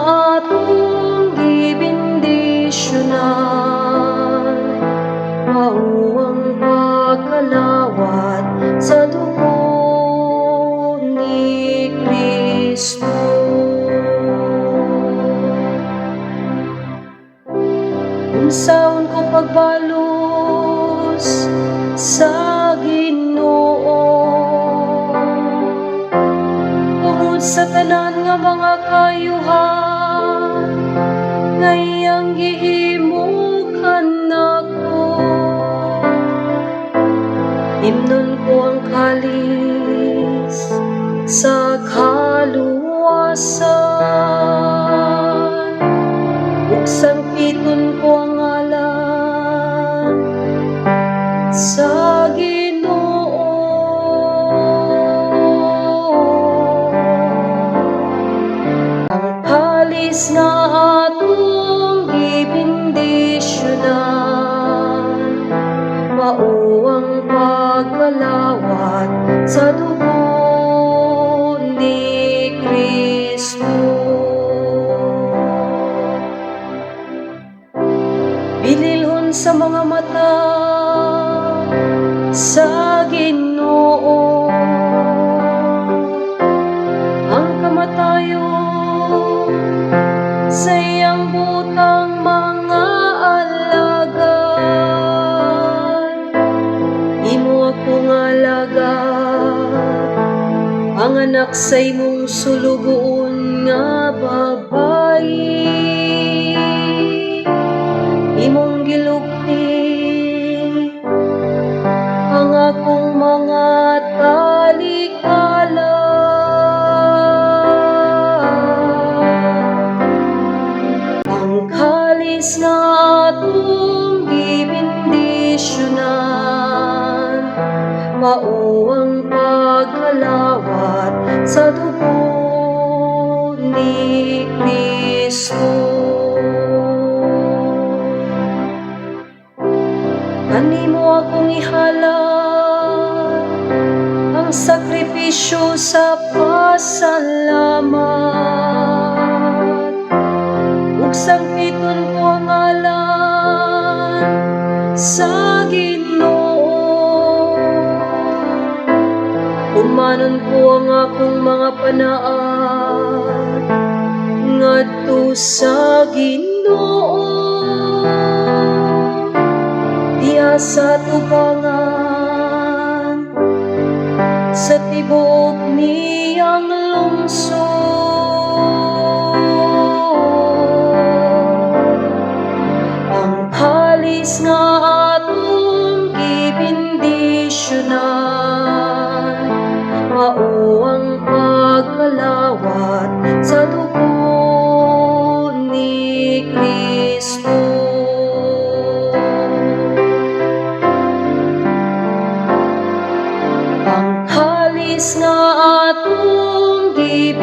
atong gibendisyonan, mao ang pagkalawat sa dugo ni Kristo. Unsaon ko pagbalos sa Ginoo tungod sa tanan nga mga kaayuhan nga iyang gihimo kanako? Himnon ko ang kalis sa kaluwasan ug sangpiton ko ang ngalan sa Ginoo. Ang kalis nga atong gibendisyonan, mao ang pagkalawat sa dugo ni Kristo. Bililhon sa mga mata sa Ginoo ang kamatayon sa iyang butang mga alagad. Imo akong alagad, ang anak sa imong sulugoon nga babayi. Imong gilugti ang akong mga talikala. Ang kalis nga atong gibendisyonan, mao ang pagkalawat sa dugo ni Kristo. Kanimo akong ihalad ang sakripisyo sa pasalamat ug sangpiton ko ang ngalan sa Ginoo. Tumanon ko ang akong mga panaad ngadto sa Ginoo diha sa tubangan sa tibuok niyang lungsod. Ang kalis nga atong gibendisyonan, mao ang pagkalawat sa dugo ni Kristo. Ang kalis nga atong gibendisyonan,